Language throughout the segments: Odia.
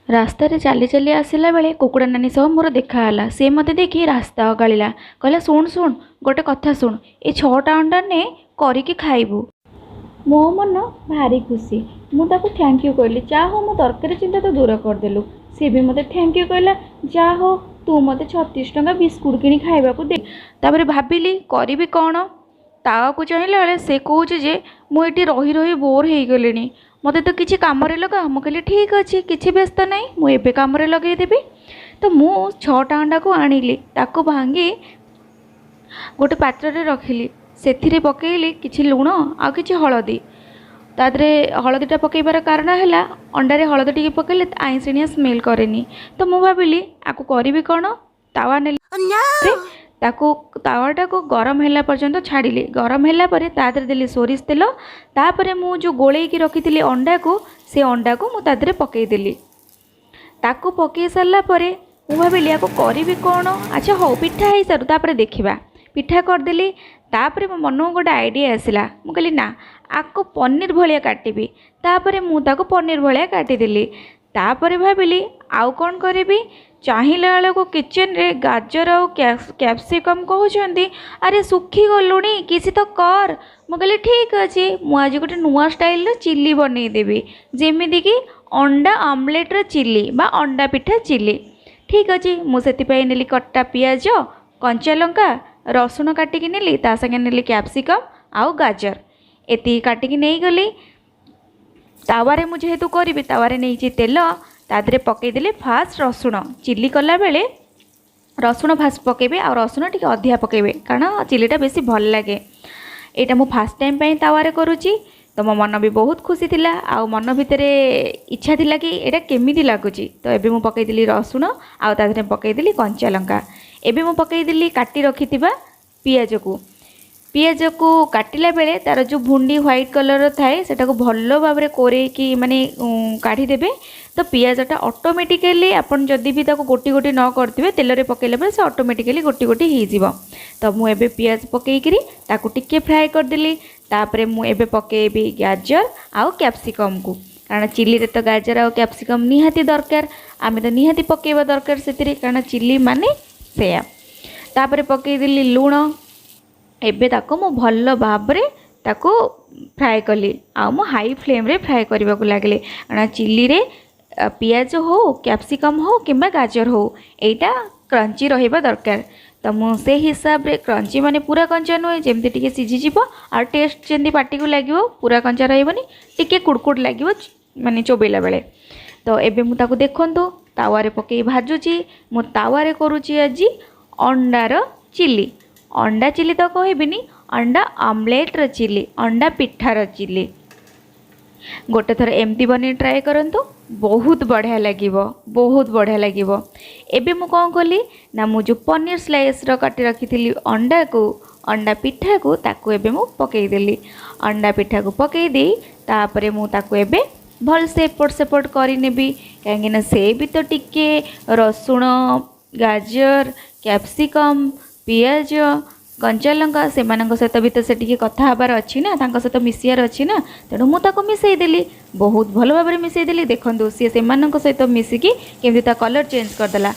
ରାସ୍ତାରେ ଚାଲି ଚାଲି ଆସିଲା ବେଳେ କୁକୁଡ଼ା ନାନୀ ସହ ମୋର ଦେଖା ହେଲା। ସେ ମୋତେ ଦେଖି ରାସ୍ତା ଓଗାଳିଲା, କହିଲା ଶୁଣ ଶୁଣ ଗୋଟେ କଥା ଶୁଣ, ଏ 6ଟା ଅଣ୍ଡା ନେ କରିକି ଖାଇବୁ। ମୋ ମନ ଭାରି ଖୁସି, ମୁଁ ତାକୁ thank you କହିଲି, ଯାହା ହଉ ମୋ ତରକାରୀ ଚିନ୍ତା ତ ଦୂର କରିଦେଲୁ। ସେ ବି ମୋତେ thank you କହିଲା, ଯାହା ହଉ ତୁ ମୋତେ 36 ଟଙ୍କା ବିସ୍କୁଟ୍ କିଣି ଖାଇବାକୁ ଦେ। ତାପରେ ଭାବିଲି କରିବି କ'ଣ। ତାକୁ ଚାହିଁଲା ବେଳେ ସେ କହୁଛି ଯେ ମୁଁ ଏଠି ରହି ରହି ବୋର୍ ହେଇଗଲିଣି, ମୋତେ ତ କିଛି କାମରେ ଲଗା। ମୁଁ କହିଲି ଠିକ୍ ଅଛି, କିଛି ବ୍ୟସ୍ତ ନାହିଁ, ମୁଁ ଏବେ କାମରେ ଲଗେଇଦେବି। ତ ମୁଁ 6ଟା ଅଣ୍ଡାକୁ ଆଣିଲି, ତାକୁ ଭାଙ୍ଗି ଗୋଟେ ପାତ୍ରରେ ରଖିଲି, ସେଥିରେ ପକାଇଲି କିଛି ଲୁଣ ଆଉ କିଛି ହଳଦୀ। ତା ଦେହରେ ହଳଦୀଟା ପକାଇବାର କାରଣ ହେଲା ଅଣ୍ଡାରେ ହଳଦୀ ଟିକେ ପକାଇଲେ ଆଇଁଷିଣିଆ ସ୍ମେଲ୍ କରେନି। ତ ମୁଁ ଭାବିଲି ଆକୁ କରିବି କ'ଣ, ତାୱା ନେଲି, ତାକୁ ତାୱାଟାକୁ ଗରମ ହେଲା ପର୍ଯ୍ୟନ୍ତ ଛାଡ଼ିଲି। ଗରମ ହେଲା ପରେ ତା ଦେହରେ ଦେଲି ସୋରିଷ ତେଲ। ତାପରେ ମୁଁ ଯେଉଁ ଗୋଳେଇକି ରଖିଥିଲି ଅଣ୍ଡାକୁ, ସେ ଅଣ୍ଡାକୁ ମୁଁ ତା ଦେହରେ ପକାଇଦେଲି। ତାକୁ ପକାଇ ସାରିଲା ପରେ ମୁଁ ଭାବିଲି ଆକୁ କରିବି କ'ଣ, ଆଚ୍ଛା ହଉ ପିଠା ହେଇସାରୁ ତାପରେ ଦେଖିବା। ପିଠା କରିଦେଲି। ତାପରେ ମୋ ମନକୁ ଗୋଟେ ଆଇଡ଼ିଆ ଆସିଲା, ମୁଁ କହିଲି ନା ଆକୁ ପନିର ଭଳିଆ କାଟିବି। ତାପରେ ମୁଁ ତାକୁ ପନିର ଭଳିଆ କାଟିଦେଲି। ତାପରେ ଭାବିଲି ଆଉ କ'ଣ କରିବି। ଚାହିଁଲା ବେଳକୁ କିଚେନରେ ଗାଜର ଆଉ କ୍ୟାପ୍ସିକମ୍ କହୁଛନ୍ତି, ଆରେ ଶୁଖିଗଲୁଣି କିଛି ତ କର। ମୁଁ କହିଲି ଠିକ୍ ଅଛି, ମୁଁ ଆଜି ଗୋଟେ ନୂଆ ଷ୍ଟାଇଲର ଚିଲି ବନେଇଦେବି, ଯେମିତିକି ଅଣ୍ଡା ଅମଲେଟ୍ର ଚିଲି ବା ଅଣ୍ଡା ପିଠା ଚିଲି। ଠିକ୍ ଅଛି, ମୁଁ ସେଥିପାଇଁ ନେଲି କଟା ପିଆଜ, କଞ୍ଚା ଲଙ୍କା, ରସୁଣ କାଟିକି ନେଲି, ତା ସାଙ୍ଗେ ନେଲି କ୍ୟାପ୍ସିକମ୍ ଆଉ ଗାଜର, ଏତିକି କାଟିକି ନେଇଗଲି। ତାୱାରେ ମୁଁ ଯେହେତୁ କରିବି, ତାୱାରେ ନେଇଛି ତେଲ, ତା ଦେହରେ ପକାଇଦେଲି ଫାଷ୍ଟ ରସୁଣ। ଚିଲି କଲାବେଳେ ରସୁଣ ଫାଷ୍ଟ ପକାଇବେ, ଆଉ ରସୁଣ ଟିକେ ଅଧିକା ପକାଇବେ, କାରଣ ଚିଲିଟା ବେଶୀ ଭଲ ଲାଗେ। ଏଇଟା ମୁଁ ଫାଷ୍ଟ ଟାଇମ୍ ପାଇଁ ତାୱାରେ କରୁଛି, ତ ମୋ ମନ ବି ବହୁତ ଖୁସି ଥିଲା, ଆଉ ମନ ଭିତରେ ଇଚ୍ଛା ଥିଲା କି ଏଇଟା କେମିତି ଲାଗୁଛି। ତ ଏବେ ମୁଁ ପକାଇଦେଲି ରସୁଣ ଆଉ ତା ଦେହରେ ପକାଇଦେଲି କଞ୍ଚା ଲଙ୍କା। ଏବେ ମୁଁ ପକାଇଦେଲି କାଟି ରଖିଥିବା ପିଆଜକୁ। ପିଆଜକୁ କାଟିଲା ବେଳେ ତା'ର ଯେଉଁ ଭୁଣ୍ଡି ହ୍ୱାଇଟ୍ କଲର୍ର ଥାଏ ସେଟାକୁ ଭଲ ଭାବରେ କୋରେଇକି ମାନେ କାଢ଼ିଦେବେ। ତ ପିଆଜଟା ଅଟୋମେଟିକାଲି ଆପଣ ଯଦି ବି ତାକୁ ଗୋଟି ଗୋଟି ନ କରିଥିବେ, ତେଲରେ ପକାଇଲା ପରେ ସେ ଅଟୋମେଟିକାଲି ଗୋଟି ଗୋଟି ହେଇଯିବ। ତ ମୁଁ ଏବେ ପିଆଜ ପକାଇକିରି ତାକୁ ଟିକେ ଫ୍ରାଏ କରିଦେଲି। ତାପରେ ମୁଁ ଏବେ ପକାଇବି ଗାଜର ଆଉ କ୍ୟାପ୍ସିକମ୍କୁ, କାରଣ ଚିଲିରେ ତ ଗାଜର ଆଉ କ୍ୟାପ୍ସିକମ୍ ନିହାତି ଦରକାର, ଆମେ ତ ନିହାତି ପକାଇବା ଦରକାର ସେଥିରେ, କାରଣ ଚିଲି ମାନେ ସେୟା। ତାପରେ ପକାଇଦେଲି ଲୁଣ। ଏବେ ତାକୁ ମୁଁ ଭଲ ଭାବରେ ତାକୁ ଫ୍ରାଏ କଲି, ଆଉ ମୁଁ ହାଇ ଫ୍ଲେମ୍ରେ ଫ୍ରାଏ କରିବାକୁ ଲାଗିଲି, କାରଣ ଚିଲିରେ ପିଆଜ ହଉ, କ୍ୟାପ୍ସିକମ୍ ହଉ କିମ୍ବା ଗାଜର ହଉ, ଏଇଟା କ୍ରଞ୍ଚି ରହିବା ଦରକାର। ତ ମୁଁ ସେ ହିସାବରେ କ୍ରଞ୍ଚି ମାନେ ପୁରା କଞ୍ଚା ନୁହେଁ, ଯେମିତି ଟିକେ ସିଝିଯିବ ଆଉ ଟେଷ୍ଟ ଯେମିତି ପାଟିକୁ ଲାଗିବ, ପୁରା କଞ୍ଚା ରହିବନି, ଟିକେ କୁଡ଼କୁଡ଼ ଲାଗିବ ମାନେ ଚୋବେଇଲା ବେଳେ। ତ ଏବେ ମୁଁ ତାକୁ ଦେଖନ୍ତୁ ତାୱାରେ ପକାଇ ଭାଜୁଛି। ମୁଁ ତାୱାରେ କରୁଛି ଆଜି ଅଣ୍ଡାର ଚିଲି। ଅଣ୍ଡା ଚିଲି ତ କହିବିନି, ଅଣ୍ଡା ଅମଲେଟ୍ର ଚିଲି, ଅଣ୍ଡା ପିଠାର ଚିଲି। ଗୋଟେ ଥର ଏମିତି ବନେଇ ଟ୍ରାଏ କରନ୍ତୁ, ବହୁତ ବଢ଼ିଆ ଲାଗିବ, ବହୁତ ବଢ଼ିଆ ଲାଗିବ। ଏବେ ମୁଁ କ'ଣ କଲି ନା, ମୁଁ ଯେଉଁ ପନିର ସ୍ଲାଇସ୍ର କାଟି ରଖିଥିଲି ଅଣ୍ଡାକୁ, ଅଣ୍ଡା ପିଠାକୁ, ତାକୁ ଏବେ ମୁଁ ପକାଇଦେଲି। ଅଣ୍ଡା ପିଠାକୁ ପକାଇ ଦେଇ ତାପରେ ମୁଁ ତାକୁ ଏବେ ଭଲସେ ଏପଟ ସେପଟ କରିନେବି, କାହିଁକିନା ସେ ବି ତ ଟିକେ ରସୁଣ, ଗାଜର, କ୍ୟାପ୍ସିକମ୍, ପିଆଜ, କଞ୍ଚା ଲଙ୍କା ସେମାନଙ୍କ ସହିତ ବି ତ ସେ ଟିକେ କଥା ହେବାର ଅଛି ନା, ତାଙ୍କ ସହିତ ମିଶିବାର ଅଛି ନା। ତେଣୁ ମୁଁ ତାକୁ ମିଶାଇ ଦେଲି, ବହୁତ ଭଲ ଭାବରେ ମିଶାଇ ଦେଲି। ଦେଖନ୍ତୁ ସିଏ ସେମାନଙ୍କ ସହିତ ମିଶିକି କେମିତି ତା କଲର୍ ଚେଞ୍ଜ କରିଦେଲା।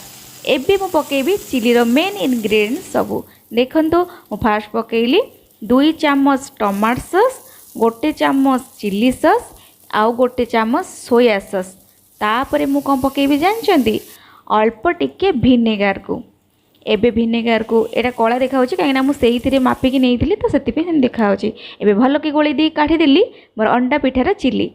ଏବେ ମୁଁ ପକାଇବି ଚିଲିର ମେନ୍ ଇନଗ୍ରିଡ଼ିଏଣ୍ଟ ସବୁ। ଦେଖନ୍ତୁ ମୁଁ ଫାଷ୍ଟ ପକାଇଲି 2 ଚାମଚ ଟମାଟୋ ସସ୍, 1 ଚାମଚ ଚିଲି ସସ୍ ଆଉ 1 ଚାମଚ ସୋୟା ସସ୍। ତାପରେ ମୁଁ କ'ଣ ପକାଇବି ଜାଣିଛନ୍ତି? ଅଳ୍ପ ଟିକେ ଭିନେଗାରକୁ। ଏବେ ଭିନେଗାରକୁ, ଏଇଟା କଳା ଦେଖାହେଉଛି କାହିଁକିନା ମୁଁ ସେଇଥିରେ ମାପିକି ନେଇଥିଲି, ତ ସେଥିପାଇଁ ସେମିତି ଦେଖାହେଉଛି। ଏବେ ଭଲକି ଗୋଳେଇ ଦେଇ କାଢ଼ିଦେଲି ମୋର ଅଣ୍ଡା ପିଠାର ଚିଲି।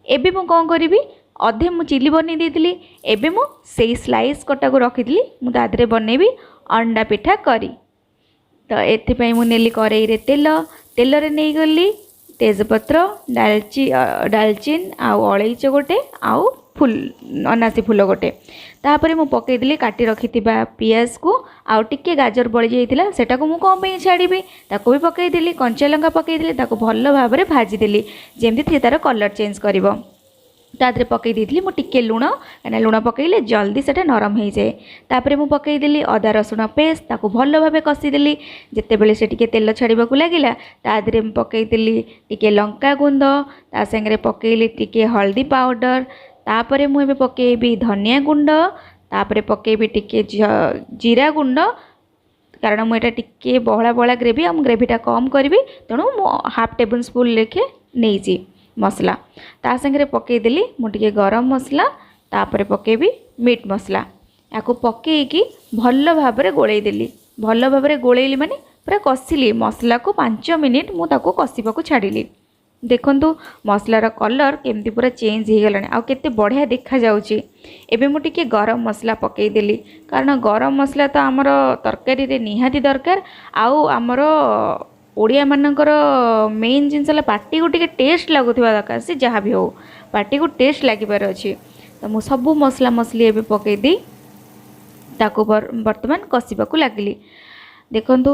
ଏବେ ମୁଁ କ'ଣ କରିବି, ଅଧେ ମୁଁ ଚିଲି ବନେଇ ଦେଇଥିଲି, ଏବେ ମୁଁ ସେଇ ସ୍ଲାଇସ୍ କଟାକୁ ରଖିଥିଲି, ମୁଁ ତା ଦେହରେ ବନେଇବି ଅଣ୍ଡା ପିଠା କରି। ତ ଏଥିପାଇଁ ମୁଁ ନେଲି କରେଇରେ ତେଲ, ତେଲରେ ନେଇଗଲି ତେଜପତ୍ର, ଡାଲଚିନ୍ ଆଉ ଅଳେଇଚ ଗୋଟେ, ଆଉ ଅନାସୀ ଫୁଲ ଗୋଟେ। ତାପରେ ମୁଁ ପକାଇଦେଲି କାଟି ରଖିଥିବା ପିଆଜକୁ, ଆଉ ଟିକେ ଗାଜର ବଳି ଯାଇଥିଲା ସେଟାକୁ ମୁଁ କ'ଣ ପାଇଁ ଛାଡ଼ିବି, ତାକୁ ବି ପକାଇଦେଲି। କଞ୍ଚା ଲଙ୍କା ପକାଇଦେଲି, ତାକୁ ଭଲ ଭାବରେ ଭାଜିଦେଲି ଯେମିତି ସେ ତା'ର କଲର୍ ଚେଞ୍ଜ କରିବ। ତା ଦେହରେ ପକାଇ ଦେଇଥିଲି ମୁଁ ଟିକେ ଲୁଣ, କାହିଁକିନା ଲୁଣ ପକାଇଲେ ଜଲ୍ଦି ସେଟା ନରମ ହେଇଯାଏ। ତାପରେ ମୁଁ ପକାଇଦେଲି ଅଦା ରସୁଣ ପେଷ୍ଟ, ତାକୁ ଭଲ ଭାବେ କଷିଦେଲି। ଯେତେବେଳେ ସେ ଟିକେ ତେଲ ଛାଡ଼ିବାକୁ ଲାଗିଲା, ତା ଦେହରେ ମୁଁ ପକାଇଦେଲି ଟିକେ ଲଙ୍କା ଗୁଣ୍ଡ, ତା ସାଙ୍ଗରେ ପକାଇଲି ଟିକେ ହଳଦୀ ପାଉଡ଼ର, ତାପରେ ମୁଁ ଏବେ ପକାଇବି ଧନିଆ ଗୁଣ୍ଡ, ତାପରେ ପକାଇବି ଟିକେ ଜିରା ଗୁଣ୍ଡ, କାରଣ ମୁଁ ଏଇଟା ଟିକେ ବହଳା ବହଳା ଗ୍ରେଭି ଆଉ ମୁଁ ଗ୍ରେଭିଟା କମ୍ କରିବି, ତେଣୁ ମୁଁ ହାଫ୍ ଟେବୁଲ୍ ସ୍ପୁନ୍ ଲେଖେ ନେଇଛି ମସଲା। ତା ସାଙ୍ଗରେ ପକାଇଦେଲି ମୁଁ ଟିକେ ଗରମ ମସଲା, ତାପରେ ପକାଇବି ମିଟ୍ ମସଲା। ୟାକୁ ପକାଇକି ଭଲ ଭାବରେ ଗୋଳେଇ ଦେଲି। ଭଲ ଭାବରେ ଗୋଳେଇଲି ମାନେ ପୁରା କଷିଲି ମସଲାକୁ। 5 ମିନିଟ୍ ମୁଁ ତାକୁ କଷିବାକୁ ଛାଡ଼ିଲି। ଦେଖନ୍ତୁ, ମସଲାର କଲର୍ କେମିତି ପୁରା ଚେଞ୍ଜ ହେଇଗଲାଣି ଆଉ କେତେ ବଢ଼ିଆ ଦେଖାଯାଉଛି। ଏବେ ମୁଁ ଟିକେ ଗରମ ମସଲା ପକାଇଦେଲି, କାରଣ ଗରମ ମସଲା ତ ଆମର ତରକାରୀରେ ନିହାତି ଦରକାର। ଆଉ ଆମର ଓଡ଼ିଆମାନଙ୍କର ମେନ୍ ଜିନିଷ ହେଲା ପାଟିକୁ ଟିକେ ଟେଷ୍ଟ ଲାଗୁଥିବା ଦରକାର। ସେ ଯାହା ବି ହେଉ, ପାଟିକୁ ଟେଷ୍ଟ ଲାଗିବାର ଅଛି। ତ ମୁଁ ସବୁ ମସଲା ମସଲି ଏବେ ପକାଇ ଦେଇ ତାକୁ ବର୍ତ୍ତମାନ କଷିବାକୁ ଲାଗିଲି। ଦେଖନ୍ତୁ,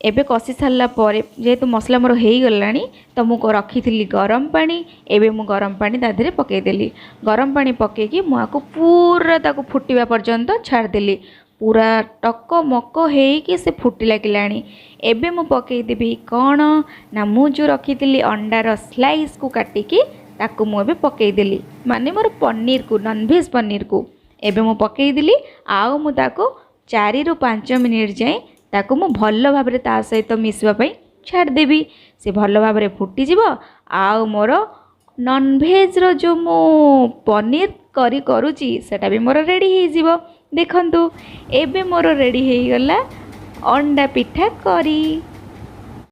ଏବେ କଷି ସାରିଲା ପରେ ଯେହେତୁ ମସଲା ମୋର ହେଇଗଲାଣି, ତ ମୁଁ ରଖିଥିଲି ଗରମ ପାଣି, ଏବେ ମୁଁ ଗରମ ପାଣି ତା ଦେହରେ ପକାଇଦେଲି। ଗରମ ପାଣି ପକାଇକି ମୁଁ ଆକୁ ପୁରା ତାକୁ ଫୁଟିବା ପର୍ଯ୍ୟନ୍ତ ଛାଡ଼ିଦେଲି। ପୁରା ଟକ ମକ ହେଇକି ସେ ଫୁଟି ଲାଗିଲାଣି। ଏବେ ମୁଁ ପକାଇଦେବି କ'ଣ ନା, ମୁଁ ଯେଉଁ ରଖିଥିଲି ଅଣ୍ଡାର ସ୍ଲାଇସ୍କୁ କାଟିକି, ତାକୁ ମୁଁ ଏବେ ପକାଇଦେଲି, ମାନେ ମୋର ପନିରକୁ, ନନଭେଜ୍ ପନିରକୁ ଏବେ ମୁଁ ପକାଇଦେଲି। ଆଉ ମୁଁ ତାକୁ 4ରୁ 5 ମିନିଟ୍ ଯାଏଁ ତାକୁ ମୁଁ ଭଲ ଭାବରେ ତା ସହିତ ମିଶିବା ପାଇଁ ଛାଡ଼ିଦେବି। ସେ ଭଲ ଭାବରେ ଫୁଟିଯିବ ଆଉ ମୋର ନନଭେଜ୍ର ଯେଉଁ ମୁଁ ପନିର କରି କରୁଛି, ସେଇଟା ବି ମୋର ରେଡ଼ି ହେଇଯିବ। ଦେଖନ୍ତୁ, ଏବେ ମୋର ରେଡ଼ି ହେଇଗଲା ଅଣ୍ଡା ପିଠା କରି।